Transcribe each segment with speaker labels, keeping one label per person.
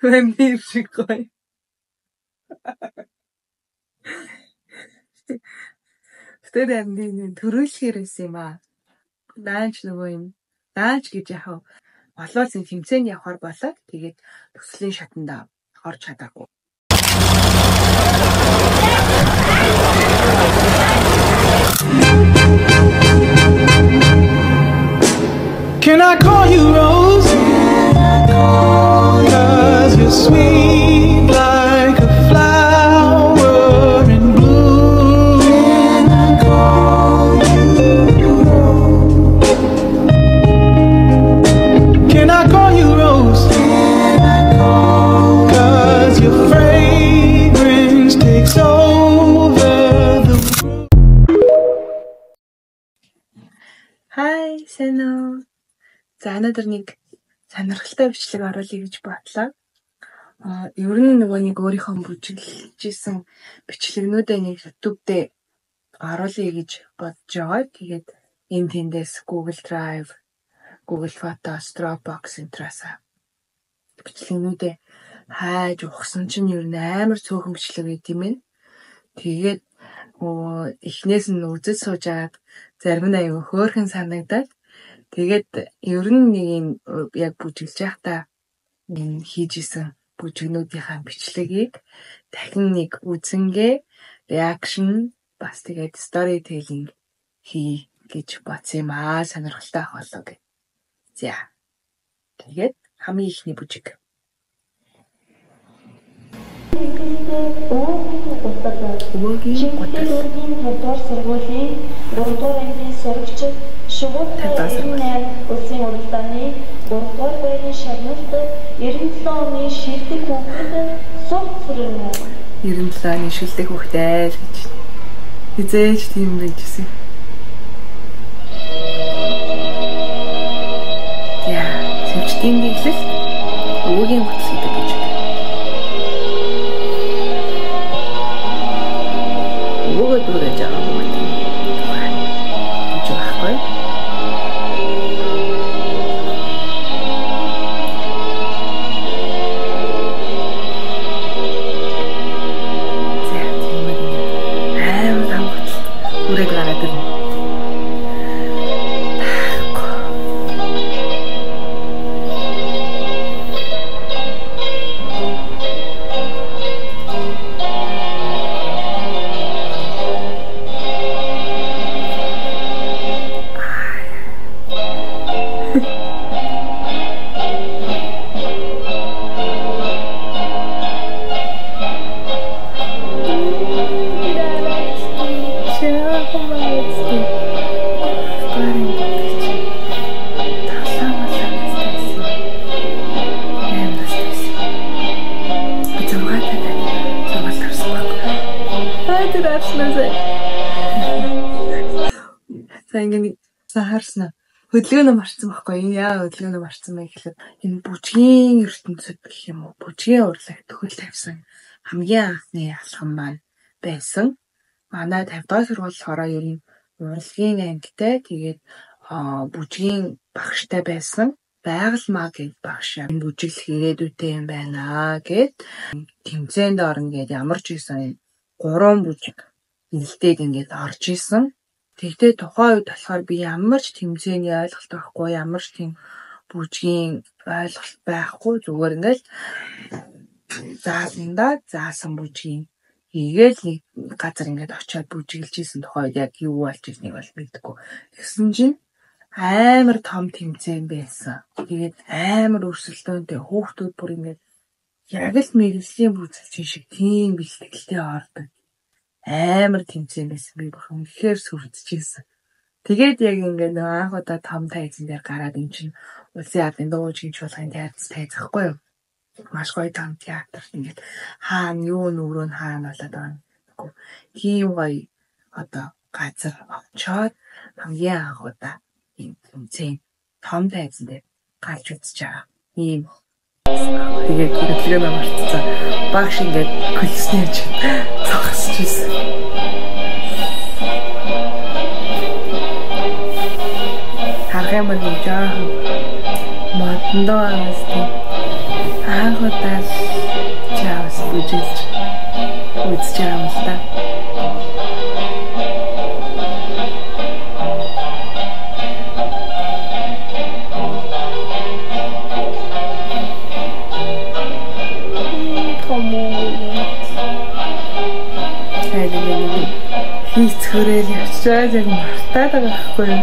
Speaker 1: Вампир шиг гоё. Тэр амны төрүүлэхээр байсан юм аа. Даанч нөгөө юм даанч гэж яхав олон улсын тэмцээнд явахар болоод тэгээд төслийн шатанда орж чадаагүй.
Speaker 2: Can I call you Rose? 'Cause you're sweet like a flower in bloom. Can I call you Rose? Can I call you Rose? Can I call? 'Cause your fragrance takes over the room.
Speaker 1: Hi, сайн уу? За өнөөдөр нэг сонирхолтой бичлэг оруулъя гэж бодлоо. Ер нь нөгөө нэг өөрийнхөө бүжиглэж исэн бичлэгнүүдээ нэг YouTube дээр оруулъя гэж бодож байгаа. Тэгээд энэ тэндээс Google Drive, Google Photos, Dropbox энтраасаа бичлэгнүүдээ хайж ухсан чинь ер нь амар цөөхөн бичлэг байт юм байна. Тэгээд эхнээс нь үзэж сууж агаад зарим нь аюу хөөрхөн санагдаад тэгээд ер нь нэг юм яг бүжиглэж байхдаа энэ хийж исэн бүжигнүүдийнхаа бичлэгийг дахин нэг үзэнгээ reaction бас тэгээд storytelling хий гэж бодсон юм аа. Сонирхолтой ах болоо гэх. За. Тэгээд хамгийн ихний бүжиг. Өвөөгийн гутал.
Speaker 3: 5 дугаар сургуулийн 3 дугаар ангийн сурагч Шугууртай 98 улсын уралдааны 3 дугаар байрны шагналт 97 оны шилдэг хүүхэд Сувд Сүрэнэ.
Speaker 1: 97 оны шилдэг хүүхдээ л гэж. Хизээж тийм байж гисэн. Яа, сэвждийн дэглэл өвөөгийн гутал гэдэг бүжиг. Өвөөгөө дүүрэж байгаа хүүхэд тухай бүжиг байхгүй. За, тийм ээ. Амар том гутал хүрээд гараад ирнэ. За ингэ харснаа. Хөдөлгөөнөө марцсан байхгүй. Энэ яа хөдөлгөөнөө марцсан бэ гэхлээр энэ бүжгийн ертөнцид гэх юм уу? Бүжгийн урлаг төхөл тавьсан хамгийн анхны алхам маань байсан. Манай 5 дугаар сургууль болохоор ер нь урлагийн ангитай тэгээд бүжгийн багштай байсан. Байгаль маа гэж багш энэ бүжиглэх ирээдүйтэй юм байна гэд тэмцээнд орно гэд ямар ч байсан 3 бүжиг илдээд ингээд орж исэн. Тэгтээ тухайн үед болохоор би ямар ч тэмцээний ойлголт байхгүй, ямар ч тийм бүжгийн ойлголт байхгүй, зүгээр ингээл заасандаа заасан бүжгийн хийгээл нэг газар ингээд очиод бүжиглж исэн тухайн үед яг юу болж ирснийг бол мэдэхгүй. Тэгсэн чинь амар том тэмцээн байсан. Тэгээд амар өрсөлдөөнтэй хүүхдүүд бүр ингээд яг л мэргэжлийн бүжиглчин шиг тийм бэлтгэлтэй ордог. Амар тэмцээн байсан. Би бүх үнэхээр сүрдчихсэн. Тэгээд яг ингээд нөгөө анх удаа том тайзан дээр гараад эн чинь улсын ядлын дуу бүжгийн чуулганы тайз ахгүй юу? Маш гоё том театр ингээд хаана юу нүрөө нь хаана болоод байгаа юм. Тийм гоё одоо газар очоод хамгийн анх удаа ийм тэмцээн том тайзан дээр гарч үзэж байгаа. Ийм. Тэгээд хөдөлгөөнөө мартцсан. Багш ингээд көлснээ чинь зогсож ирсэн. Харах юм бол жоохон модондоо байгаас тийм анх удаа үзэж байгаа юм л да. Хийцхөрөөл явчаад яг мартаад байгаа байхгүй юу?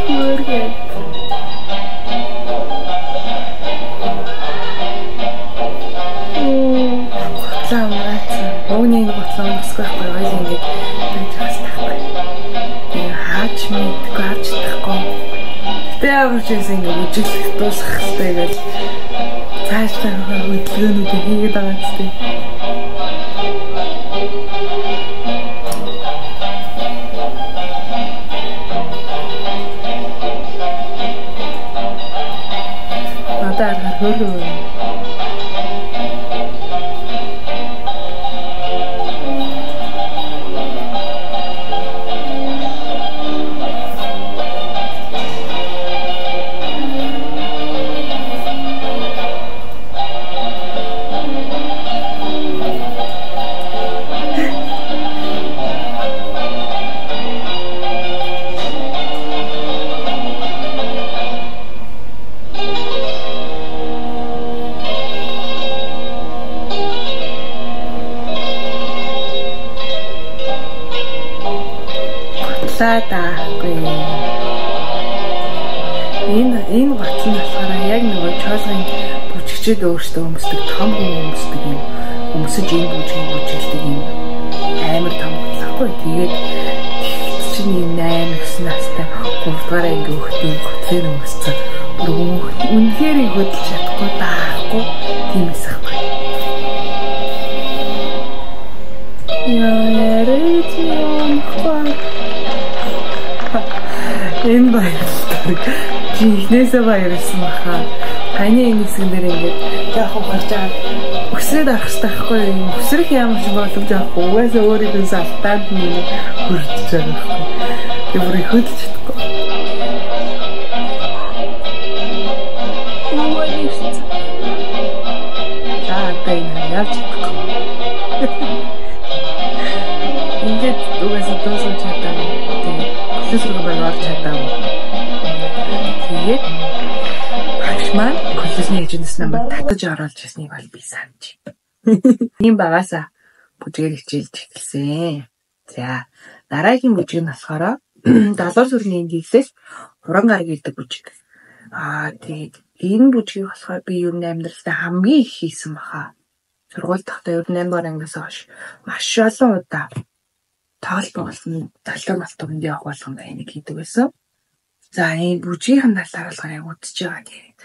Speaker 1: Мөргөд. Готлаа умгаацсан. Ууны энэ готлоо өмсөхгүй байхгүй юу? Ойл ингэж байж байгаа байхгүй. Тэгээ хаач мэдгүй, авч чадахгүй. Гэтэ ямар ч байсан ингэ үжиглэх дуусгах хэрэгтэй гэж цаашдаа хөдөлгөөнүүдийг хийгээд байгаа юм. Одоо аргаар хөөрхөн. Даахгүй. Энэ гутал нь болохоор яг нөгөө чуулган бүжигчд өөрсдөө өмсдөг том хүн өмсдөг юм. Өмсөж энэ бүжгийг бүжиглдэг юм. Амар том гутал ахгүй. Тэгээд чинь 8 9 настай 3 дугаар анги хүүхдийн гутлыг өмссөн. Бүр үнэхээр хөдөлж чадахгүй даахгүй тийм эсэх байхгүй. Яа яриад юм. Энэ баярлалаа. Чи эхнээсээ баярлсан баха. Таны энэ хэсгэн дээр ингээд жоохон гарч байгаа. Өсрээд авах хэрэгтэй байхгүй юу? Өсрөх ямар ч боломж авахгүй. Угаасаа өөрийнхөө салтаанд нэг хөрдөж байгаа байхгүй. Тэр бүр их хөдөлж чадахгүй. За одоо энэ явж чадахгүй. Ингээд угаасаа дуусгаж чадаагүй. Тэгээд коллеж руу баг орж чадаагүй. Тэгээд багш маань коллежны хажуунаас намайг татаж оруулж ирснийг бол би санаж. Ийм багасаа бүжгээр хичээлж эхэлсэн. За дараагийн бүжиг нь болохоор далуур сүрний энгийн хуран гар гэдэг бүжиг. Тэгээд энэ бүжгийг болохоор би ер нь амьдралдаа хамгийн их хийсэн баха. Сургууль тахта ер нь 8 дугаар ангиас хойш маш олон удаа тоглолт болсон, талбар малтуунд явах болгонд энийг хийдэг байсан. За энэ бүжгийн талаар болохоор яг үзэж байгаа тэгээд.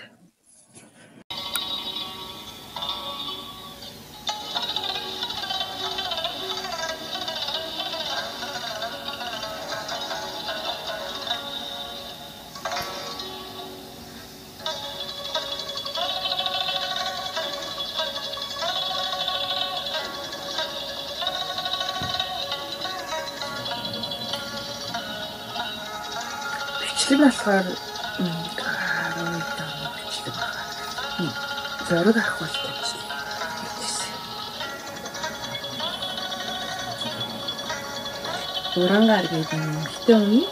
Speaker 1: Бичлэг болохоор 12 оны бичлэг байна. Зураг авах бичлэг. Уран гар гэдэг нь эмэгтэй хүний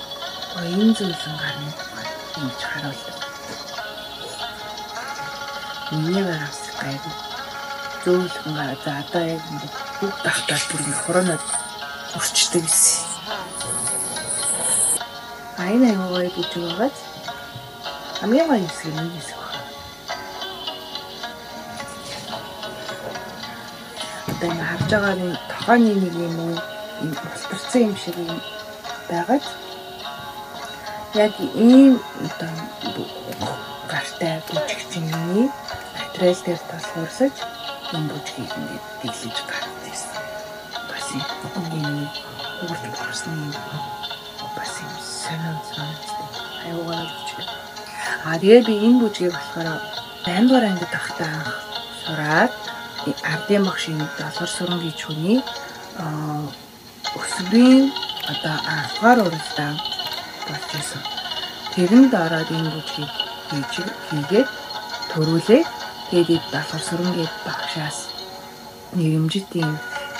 Speaker 1: оюун зүйлэн гарны тухай ингэж харуулдаг. Миний гараас гайгүй. Зөөлхөн гар. За одоо яг ингэ бүгд автаад бүр ингэ хураанаад өрчдөг гэсэн. Энэ аягүй гоё бүжиг байгааз хамгийн гоё хэсэг нь энэ хэсэг байна. Одоо ингэ харж байгаа нэг тохооны нэг юм уу болтарсан юм шиг юм байгаад яг ийм одоо гартай бүжигчний материал дээр тулгуурлаж энэ бүжгийг ингээд дийлэж гаргаж ирсэн. Бас юм урд борсны бас юм сонин сонинтэй аюу гоё бүжиг. Тэгээ би энэ бүжгийг болохоор 8 дугаар ангид байхдаа анх сураад ардын багш энэ долгор сүрэн гэж хүний өсвөрийн одоо анхгаар уралдаан болж исэн. Тэрэнд ороод энэ бүжгийг хийгээд төрүүлээ. Тэгээд долгор сүрэн гээд багшаас нэрэмжит ийм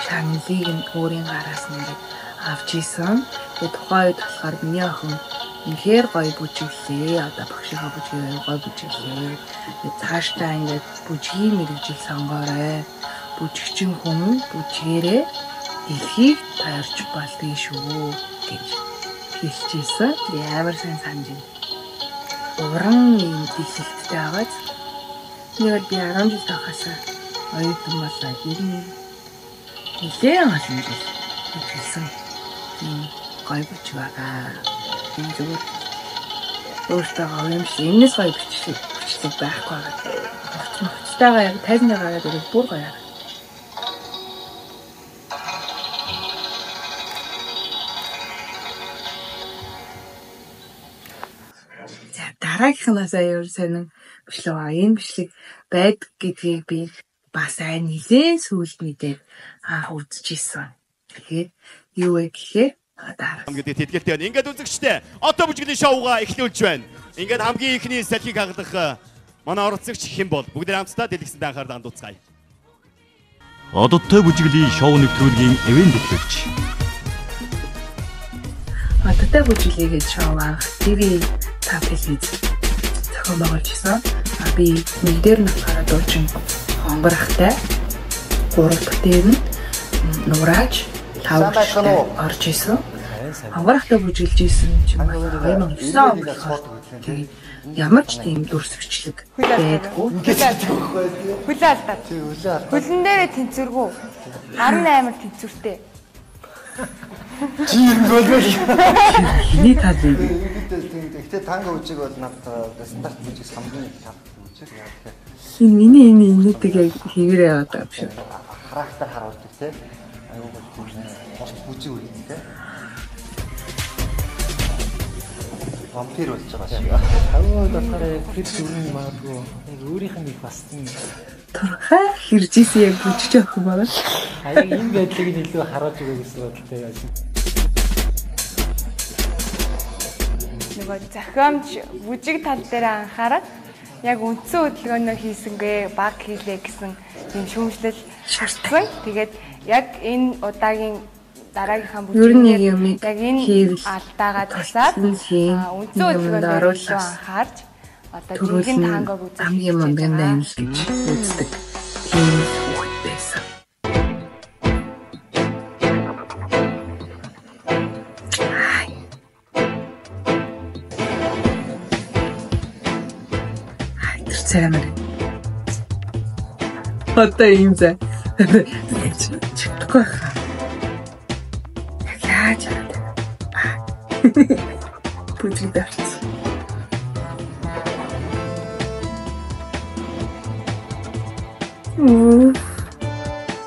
Speaker 1: шагналыг нь өөрийн гараас нь ингээд авч исэн. Тэгээ тухайн үед болохоор миний охин үнэхээр гоё бүжиглээ. Одоо багшийнхаа бүжгийг гоё бүжиглээ. Тэгээ цаашдаа ингээд бүжгийн мэргэжил сонгоорой. Бүжигчин хүн бүжгээрээ дэлхийг тойрч болдгийг шүү гэж хэлж исэн. Тэгээ амар сайн санаж байна. Уран ийм дэлхэлттэй байгааз. Нэг бол би 10 жил байхаас оюутан болоо. 91 нэлээд олон жил бүжиглсэн. Тийм гоё бүжиг байгаа. Энэ зүгээр өөртөө гоё юм шиг. Энэс гоё бүжиглэг байхгүй байгаа. Хувцастайгаа яг тайзны гараад ирэх бүр гоё. За дараагийнхнаас аюур сонин бичлэг аа. Энэ бичлэг байд гэдгийг би бас ай нэлээд сүүлд мэдээд үзчихсэн. Тэгэхээр юу вэ гэхээр
Speaker 4: гэдэг тэтгэлтэй байна. Ингээд үзэгчтэй одоо бүжиглийн шоугаа эхлүүлж байна. Ингээд хамгийн ихний салхийг хаглах манай оролцогч хэн бол бүгд хамтдаа дэлгэсэнд анхаарал хандуулцгаая.
Speaker 5: Ододтой бүжиглийн шоу нэвтрүүлгийн ивент хөтлөгч.
Speaker 1: Ододтой бүжиглээ гэж шоу анх TV 5 телевиз зохион байгуулж исэн. Би нэг дээр нь болохоор дуучин онгор ахтай, гурав дахь дээр нь нурааж 5 орж исэн. Онгор ахтай бүжиглж исэн чинь 2009 он тэгээд ямар ч тийм дүрсгчлэг байдгүй.
Speaker 6: Хүлээ алдаад. Хүлэн дээрээ тэнцвэргүй. 18-аар тэнцвэртэй.
Speaker 7: Чи ер нь болов.
Speaker 1: Миний тал юм.
Speaker 7: Гэхдээ танго бүжиг бол надад стандарт бүжиг хамгийн их чаддаг бүжиг. Яг тэгэхээр
Speaker 1: энэ миний энэ инээдэг яг хэвээрээ яваад байгаа юм шиг.
Speaker 7: Характер харуулдаг те. Айгуу гоё тийм хурц бүжиг үгүй те. Вампир болж байгаа шиг.
Speaker 8: 50% болохоор яг тэр дүрэн магадгүй яг өөрийнх нь их бас тийм
Speaker 1: турхай хэржсэн яг бүжиж авах юм байна.
Speaker 8: Аяг энэ байдлыг нь илүү харуулж өгөө гэсэн бодолтой байсан.
Speaker 6: Нөгөө зохиомж бүжиг тал дээр анхаарал яг үндсэн хөдөлгөөнөө хийсэнгээ баг хийлээ гэсэн тийм шүүмжлэл шаардсан. Тэгээд яг энэ удаагийн дараагийнхаа бүжигээр яг энэ алдаагаа тусаад үндсэн хөдөлгөөнд илүү анхаарч одоо жинхэнэ тангог үзэх
Speaker 1: хамгийн мундаг нь л гэж үздэг. Тийм хүүхэд байсан. Тэр цаймаар. Одоо ийм зай. Чадахгүй хаа. Яаж чадах вэ? Бүжиг давчихсан.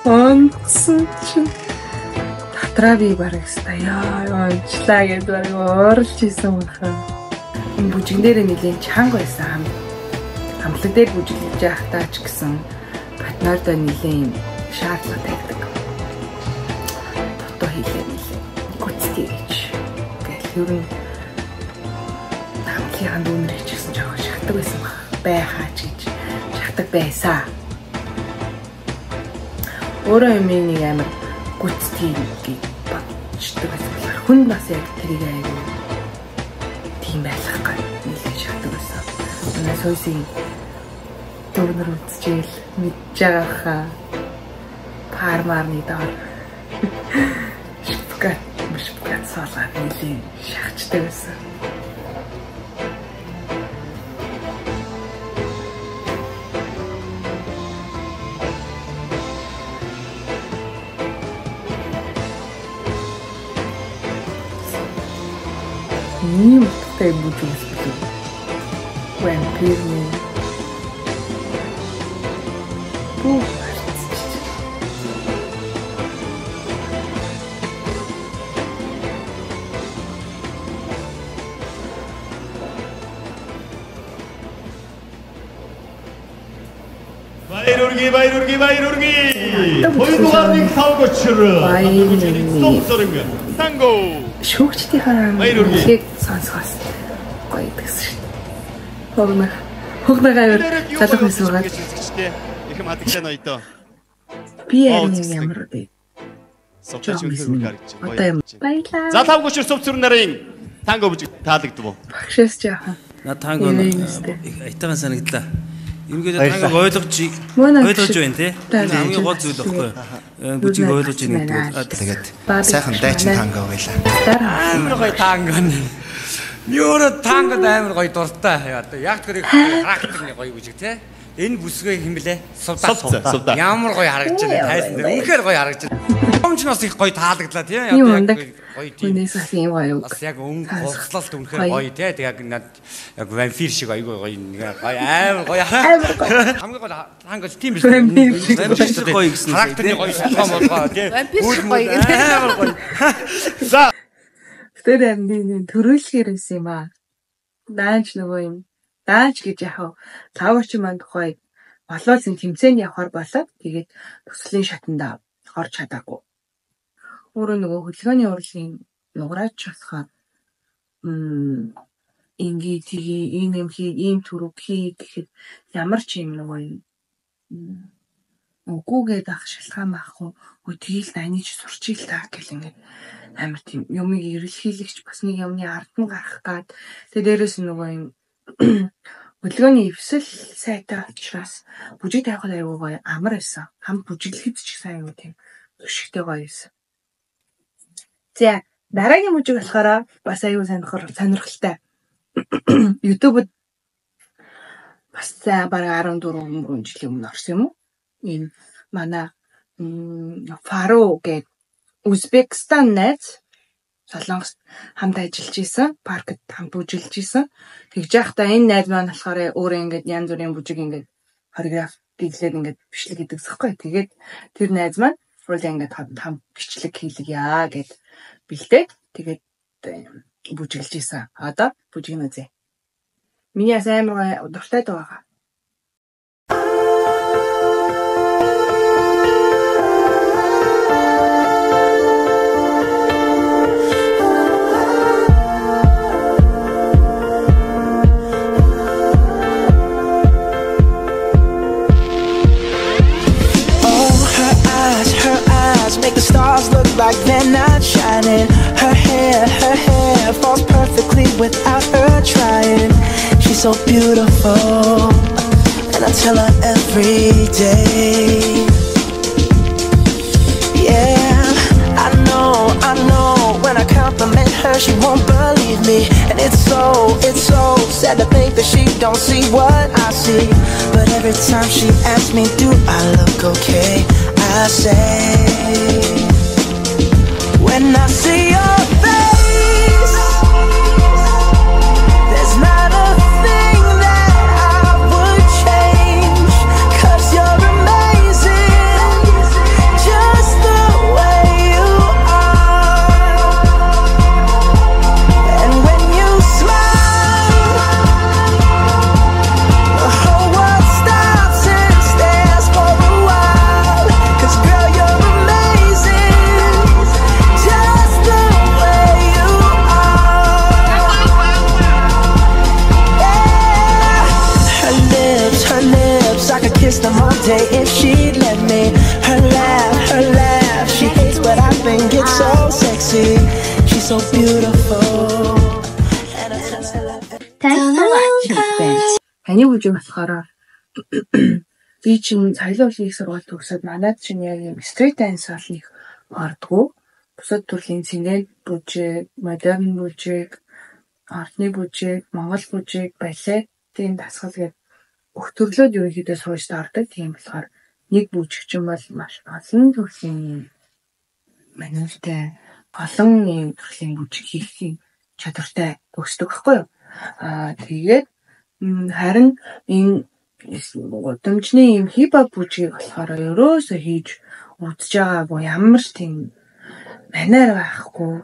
Speaker 1: Онцсон чинь татраа би бараг ста яа онцлаа гэд бараг ууралж исэн мөхөө. Энэ бүжигэн дээр нэлийн чанга байсан. Хамтлаг дээр бүжиглэж байхдаа ч гэсэн партнердаа нэлийн шаардлага тавьдаг. Дутуу хийлээ нэлээ. Гүцтэй гэж. Тэгэл ер нь хамтлагийн дүүнер хийчихсэн жоохон шахдаг байсан байхаа ч гэж шахдаг байсан. Өөрөө юм нэг амар гүцтэй гэж бодчихдаг байсан болохоор хүн бас яг тэрийг аягүй тийм байх гай нэлээд шахдаг байсан. Манай сойсыг дөрнөр үзчихэл мэдж байгаа хаа пармарны доор шпгат мшпгат салаад нэлээд шахацдаг байсан. Ийм утгатай бүжиг үзбэлээ. Вампир нь бүх харцчих.
Speaker 4: Баяр үргээ, баяр үргээ, баяр үргээ. Хоёрдугаар нэг тавг очир. Баяр. Танго.
Speaker 1: Шүүгчдийнхаа хэлийг сонсохоос гоё гэсэн шүү дээ. Хогнох. Хогнох аюур залах байсан байгаа.
Speaker 4: Ихэм хадагтай ноёдоо.
Speaker 1: Би харин ямар бэ?
Speaker 4: Сувдаач үнэхээр бүр харагдаж байна.
Speaker 1: Одоо юм. Баярлаа.
Speaker 4: За лав гүшэр сув цүрэн нарын танго бүжиг таалагдав уу?
Speaker 1: Багшаас жаахан.
Speaker 9: На танго айтайхан санагдлаа. Ерөнхийдөө танго ойлгож ойлгож байна тий. Энэ хамгийн гол зүйл багхгүй юу? Бүжиг ойлгож байна гэдэг бол.
Speaker 10: Тэгээд сайхан дайчин танго байлаа.
Speaker 11: Амар гоё танго. Юу тангод амар гоё дуртай. Одоо яг тэр характер гоё бүжиг тий. Энэ бүсгүй хэм блэ? Сувдаа. Ямар гоё харагдаж байна. Тайсан дээр үнэхээр гоё харагдаж байна. Том ч бас их гоё таалагдлаа тий.
Speaker 1: Одоо яг гоё тийм. Үнээс бас юм гоё.
Speaker 11: Бас яг өнгө хувцлалт үнэхээр гоё тий. Тэг яг над яг вампир шиг айгүй гоё нэг гоё амар гоё.
Speaker 1: Амар гоё.
Speaker 11: Хамгийн гол танго тийм биш. Вампир
Speaker 9: шиг гоё гэсэн.
Speaker 11: Характерны гоё судгаа молгоо тий.
Speaker 1: Вампир шиг гоё.
Speaker 11: Амар гоё.
Speaker 4: За.
Speaker 1: Тэр амны төрүүлэхээр байсан юм аа. Даанч нөгөө юм Даанч гэж яхав лавч маань тухай болоол энэ тэмцээнд явахар болоод тэгээд төслийн шатанда орж чадаагүй. Өөрөө нөгөө хөдөлгөөний урлагийн нугараач болохоор ингээ тгий, ийм юм хий, ийм төрөг хий гэхэд ямар ч юм нөгөө юм үгүйгээд ах шалтгаан байхгүй. Өө тэгэл даний ч сурчил та гэл ингээд амар тийм юмыг эрэлхийлэгч бас нэг юмны ард нь гарах гад. Тэгээ дээрээс нь нөгөө юм хөдөлгөөний эвсэл сайтай учраас бүжиг тавихад аягүй гоё амар байсан. Хам бүжиглэхэд ч гэсэн аягүй тийм өшигтэй гоё байсан. За дараагийн бүжиг болохоор бас аягүй сонирхолтой. YouTube-д бас за бараг 14 жилийн өмнө орсон юм уу? Энэ манай Фару гэдэг Узбекистан найз Солонгост хамт ажиллаж исэн, паркт хамт бүжиглэж исэн. Тэгж байхдаа энэ найз маань болохоор өөрөө ингээд янз бүрийн бүжиг ингээд хореограф гэглээд ингээд бичлэг хийдэг зэхгүй. Тэгээд тэр найз маань уул ингээд хамт бичлэг хийлгье гэд бэлдээд тэгээд бүжиглэж исэн. Одоо бүжиг нь үзье. Миний бас амар гоё дуртай дуу байгаа.
Speaker 2: Make the stars look like they're not shining. Her hair falls perfectly without her trying. She's so beautiful, and I tell her every day. Yeah, I know, when I compliment her, she won't believe me. And it's so sad to think that she don't see what I see. But every time she asks me, do I look okay? I say, when I see your face, there's not a thing that I would change, 'cause you're amazing, just the way you are. And when you smile, the whole world stops and stares for a while. 'Cause girl, you're amazing, just the way you are. Yeah. Her lips, I could kiss them all day if she'd let me. Her laugh, she hates but I think it's so sexy. She's so beautiful. And I tell her.
Speaker 1: Thanks for watching. Таны бүжиг болохоор би чинь соёлын урлагийн сургууль төгсөөд манайд чинь яг юм street dance бол нэг ордгоо. Бусад төрлийн цэнэл бүжиг, модерн бүжиг, ордны бүжиг, монгол бүжиг, балетын дасгал гэдэг бүх төрлөөд ерөнхийдөө сууж ордог. Тийм болохоор нэг бүжигчин бол маш олон төрлийн манертай, олон ийм төрлийн бүжиг хийх чадвартай өсдөг байхгүй юу? Аа тэгээд харин энэ гудамжны ийм хип-хоп бүжгийг болохоор ерөөсөө хийж үзэж байгаагүй, ямар ч тийм манер байхгүй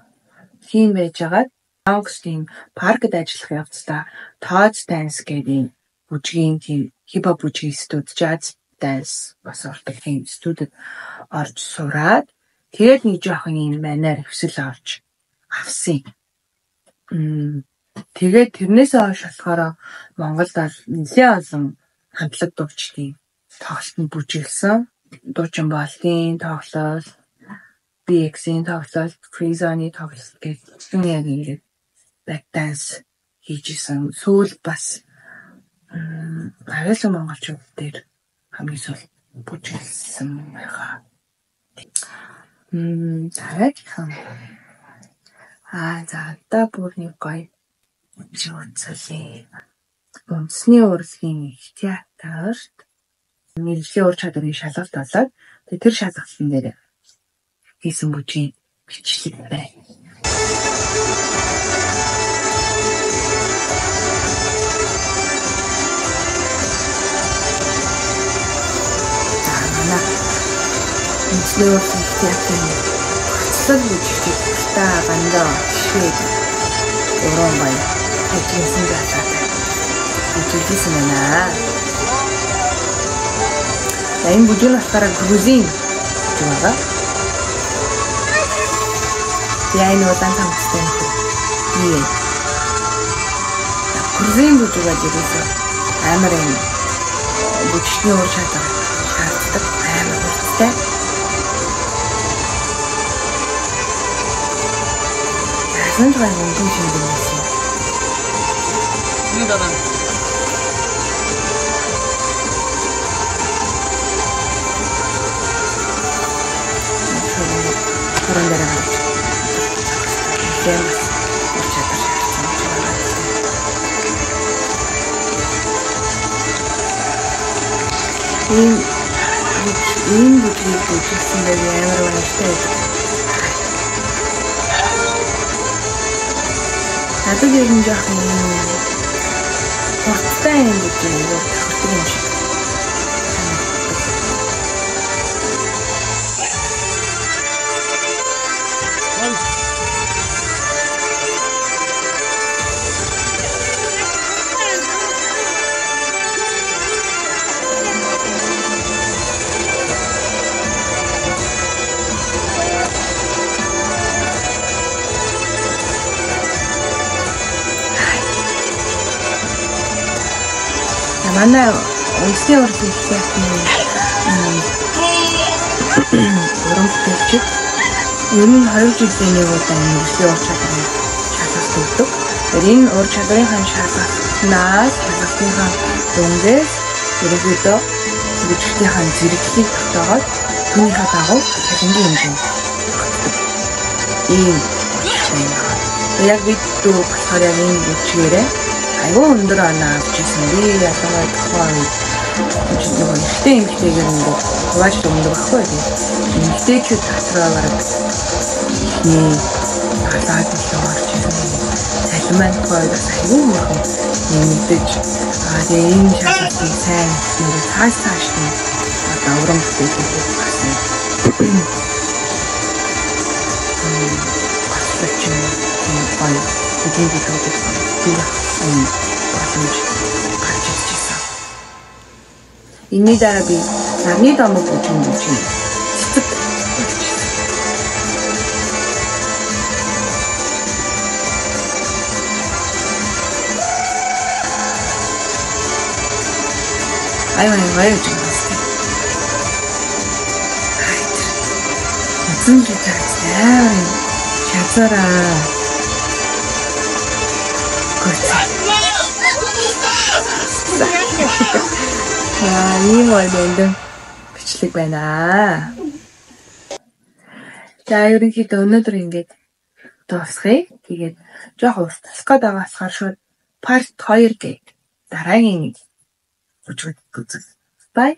Speaker 1: тийм байжгаад Солонгост ийм паркт ажиллах явцдаа Todd Dance гэдэг ийм бүжгийн тийм хип-хоп бүжгийн студ, jazz dance бас ордог тийм студид орж сураад тэгээд нэг жоохон ийм манер хэвсэл орж авсан юм. Тэгээд тэрнээсээ хойш болохоор Монголд нэлээд олон хамтлаг дуучдын тоглолтод бүжиглсэн. Дуучин Болтын тоглолт, BX-ийн тоглолт, Freezone-ы тоглолт гэх яг ингээд back dance хийжсэн. Сүүл бас авиалсан монголчууд дээр хамгийн сүүл бүжиглсэн байгаа. Дараагийнхан. За одоо бүр нэг гоё үзүүлье. Үндэсний урлагийн их театрт мэргэжлийн ур чадварын шалгалт болоод тэр шалгалтын дээр хийсэн бүжгийн бичлэг байна. За манай Үндэсний урлагийн их театрын гоцлол бүжигчид та гандаа шишээ уран гоё ажигласан залуутай бүжиглэсэн байна. За энэ бүжиг нь болохоор грузин бүжиг байгаа. Тэгээ энэ улаан цамцтай нөхөр. Ийм. Грузин бүжиг бол ерөөсөө амар юм бүжигчний ур чадвар шаарддаг, амар хурцтай. Яасан ч гай мөнгөн шингэн байсан. Хорон дээр гарч тийм бас ур чадвар шаардсан юм байна. Энэ бүжгийг бүжиглсэн дээр амар баяртай байдаг. Надад ер нь жоохон хурдтай юм бүжиг аягүй тохирдог юм шиг. Манай үндэсний урлагийн их театрын уран бүтээлчид ер нь 20 жилийн нэг удаа мэргэжлийн ур чадварын шалгалт өгдөг. Тэгэхээр энэ ур чадварынхаа шалгалтнаас шалгалтынхаа дүнгээс ерөнхийдөө бүжигчдийнхаа зэрэглэлийг тогтоогоод түүнийхээ дагуу цалингийн хэмжээнд тогтдог. Ийм учиртай юм байна. Яг бид дөрөв болохоор яг энэ бүжгээрээ айгүй өндөр оноо авч ирсэн. Би ялангуяа тухайн үед нөгөө эрэгтэй эмэгтэйгээр ингээд хувааж дүндэг байхгүй. Эмэгтэйчүүд дотроо бараг эхний талаад илүү орж ирсэн. Цалин маань тухайн үед бас айгүй хөөрхөн нэмэгдэж тэгээ энэ шалгалтыг сайн нөгөө цааш нь одоо уран бүтээлүүд бас гоцлогч юм гоё бүжгийн бүжгүүдийг дүүрэх боломж гарч ирж байсан. Энэний дараа би нарны домог бүжгийн цэцэг болж ирсэн. Аюу гоё гэж байна. Үзэн гэж амар юм шазаараа. Ийм гоё бэндэг бичлэг байна. За ерөнхийдөө өнөөдөр ингээд дуусгая. Тэгээд жоох урталах гээд байгаа болохоор шууд part 2 гэ дараагийн бүжиг үзье. Bye.